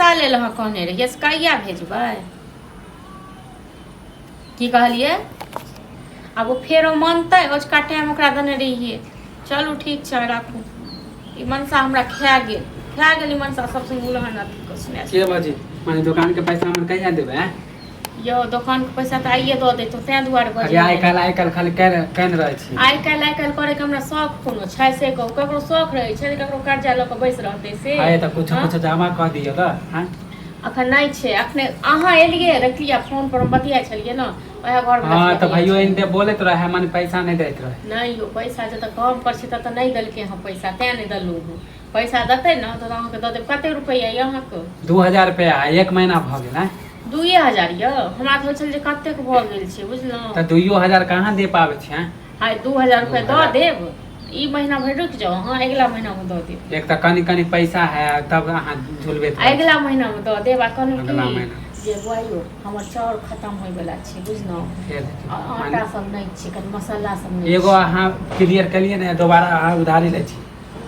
मनसा लेल अहाँ कहने रहियै से कहिया भेजबै? की कहलियै? आब ओ फेरो मनतै, ओझका टाइम ओकरा देने रहियै। चलू ठीक छै, राखू। ई मनसा हमरा खा गेल, खा गेल ई मनसा सब संग उलहन अथी कऽ सुना। के बाजी, माने दोकान के पैसा हमर कहिया देबै आँय? यौ, दोकानके पैसा तऽ आइए दऽ दैतहुँ, ताहि दुआरे खाली आइ काल्हि आइ काल्हि खाली केने रहै छी। आइ काल्हि आइ काल्हि करैके हमरा शौख कोनो छै से कहू? ककरो शौख रहै छै जे ककरो कर्जा लऽ कऽ बैस रहतै से? आइ तऽ कुछो हँ? कुछो जमा कऽ दियौ तऽ आँय? अखन नहि छै। अखने अहाँ एलियै, रखलियै फोन पर, हम बतियाइ छलियै ने उएह घर। हँ, तऽ भाइयो एनते बोलैत रहे, माने पैसा नहि दैत रहे। नहि यौ, पैसा जतऽ काम पर छी ततऽ नहि देलकै हँ पैसा, तें नहि देलहुँ हँ। पैसा देतै ने तऽ अहाँके दऽ देब। कते रुपैआ यऽ अहाँके? 2000 रुपया है, एक महीना भऽ गेल आँय? 2000 यऽ? हमरा तऽ होइ छल जे कतेक भऽ गेल छै, बुझलहुँ? तऽ 2000 कहाँ दे पाबै छी आँय? हाय, 2000 रुपैआ दऽ 2000 देब। ई महीना भरि रुकि जाउ अहाँ, अगिला महीनामे दऽ देब। एक तऽ कनि कनि पैसा है, तब अहाँ झुलबैत रहै छी। अगिला महीनामे दऽ देब। आ कहलहुँ अगिला की महीना। जे बौआ यौ, हमर चाउर खतम होइवला छै, बुझलहुँ? फेर देखियौ, आ माने आटा सब नहि छै, कनि मसाला सब नहि एगो छै। अहाँ क्लियर केलियै ने, दोबारा अहाँ उधारी लै छी।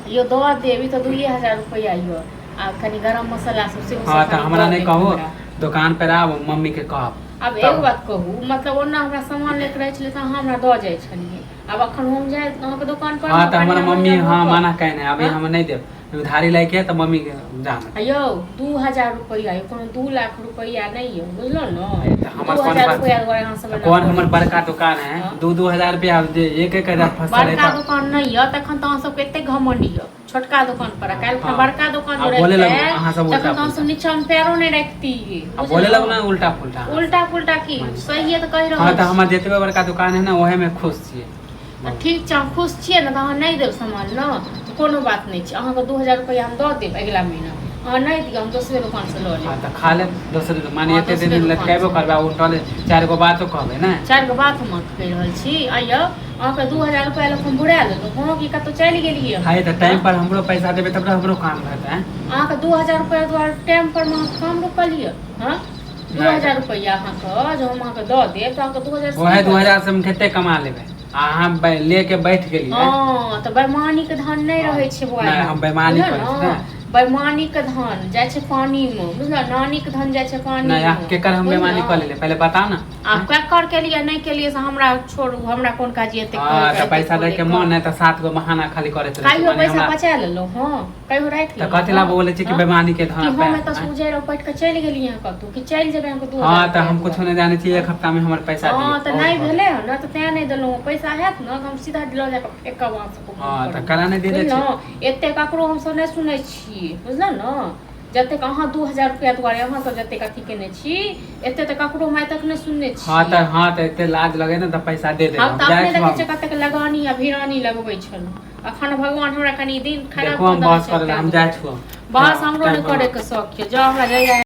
यौ, दऽ देब। ई तऽ 2000 रुपैआ यऽ, आ कनि गरम मसाला सब सेहो हँ, सब तऽ कनि हमरा दऽ नहि देब कहू, हमरा। दोकान पर आब मम्मी के कहब। आब तब एगो बात कहू, मतलब ओना हमरा सामान लैके रहै छलै तऽ अहाँ हमरा दऽ जाइ छलियै, आब अखन हम जाय अहाँके दोकान पर? हँ, तऽ हमर कनिया मम्मी मनिया हँ भऽ कऽ। मना केने अभी हँ? हम नहि देब उधारी लैके, तऽ मम्मी के जान। आ यौ, 2000 रुपैआ यौ, कोनो 2 लाख रुपैआ नहि यौ, बुझलहुँ ने? तऽ हमर दू कोन हजार रुपैआ दुआरे अहाँ सब तऽ एना कोन करै हमर छी? बड़का दुकान है? हँ? 2-2 हजार रुपया जे एक एक हजार फसल है। बड़का तऽ दुकान नहि यऽ तखन तऽ अहाँ सबके एते घमंड यऽ छोटका दुकान पर, आ काल्हि हँ। बड़का दुकान आ जे बोले रहितै लगू अहाँ सब तखन उल्टा तऽ अहाँ सब पुल्टा। नीचा मे पैरो नहि रखतियै। आ बोले लगू ने उल्टा पुल्टा। उल्टा पुल्टा की, सहिए तऽ कहि हँ, रहल तऽ छी। हमर जतबे बड़का दुकान है ने, ओहे में खुश छियै। तऽ ठीक छै, अहाँ खुश छियै ने, तऽ अहाँ नहि देब सामान ने, तऽ कोनो बात नहि छै। अहाँके 2000 रुपैआ हम दऽ देब अगिला महीना। अहाँ नहि दिअ, हम दोसरे दोकानसँ लऽ हँ, लेब। तऽ खा लेब दोसरे तऽ माने हँ, एते दोसरे दिन दोकान लटकेबो से। करबै आ उठल चारि गो बातो कहबै ने। चारि गो बात हम अहाँके कहि रहल छी। आइयौ, अहाँके 2000 रुपैआ लऽ कऽ हम बुरा लेलहुँ हँ कि कतहु चलि गेलियै? है, तऽ टाइम पर हमरो पैसा देबै तब ने हमरो काम हेतै। अहाँके 2000 रुपैआ दुआरे टाइम पर मे अहाँके काम रोकल यऽ? हँ, दू नहि। हजार रुपैआ अहाँके जे हम अहाँके दऽ देब तऽ अहाँके 2000 ओहे 2000 से हम कते कमा लेबै, आ अहाँ ले के बैठ गेलियै। हँ, तऽ बेमानीके धन नहि हँ। रहै छै बौआ। नहि, हम बेईमानी बुझल करै छी ने? ने। बेईमानीके धन जाइ छै पानिमे, बुझल? नानीके धन जाइ छै नहि, अहाँ पानिमे। केकर हम बेईमानी बुझलहुँ? कऽ लेलियै, पहिले बताउ ने। आ केकर केलियै नहि केलियै से हमरा छोड़ू, हमरा कोन काज एते। हँ, तऽ पैसा दै के मन नहि तऽ सात गो बहाना खाली करैत रहै छी। कहियो माने पैसा हमरा बचा लेलहुँ? हँ, कहियो राखि तऽ लेलहुँ? कथी ला बोलै छी कि हँ? बेईमानी के कि धन हम एतऽ पे से उजैर उपटि कऽ चलि गेलियै हँ कतहु, कि चलि जेबै अहाँके 2000 हँ, तऽ रुपैआ हम कुछो दुआरे? नहि जानै छी। एक हफ्ता मे हमर पैसा दियौ। हँ, तऽ बहुत नहि भऽ गेल। भेलै हँ ने, तऽ तें नहि देलहुँ। पैसा हैत ने तऽ हम सीधा लऽ जाकऽ फेकब अहाँ सबके मुँह हँ, पर। तऽ कला नहि दे दै छी। बुझलहुँ? एते ककरो हमसब नहि सुनै छियै, बुझलहुँ ने? जतेक अहाँ 2000 रुपैआ दुआरे अहाँ सब जतेक अथी केने छी, एते तऽ ककरो हम आइ तक नहि सुनने हँ, छियै। तऽ हँ, तऽ एते लाज लगे ने तऽ पैसा दे देब। हम तऽ हम जाइ अपने छी देखै हम। छियै कतेक लगानी आ भिरानी लगबै छलहुँ। अखन भगवान हमरा कनि दिन खराब देखू, कऽ हम देने बहस छै करै लए ताहि हम जाइ दुआरे। छौ। बहस हमरो टाइम नहि पर करैके शौक यऽ। जाउ, हमरा जहिया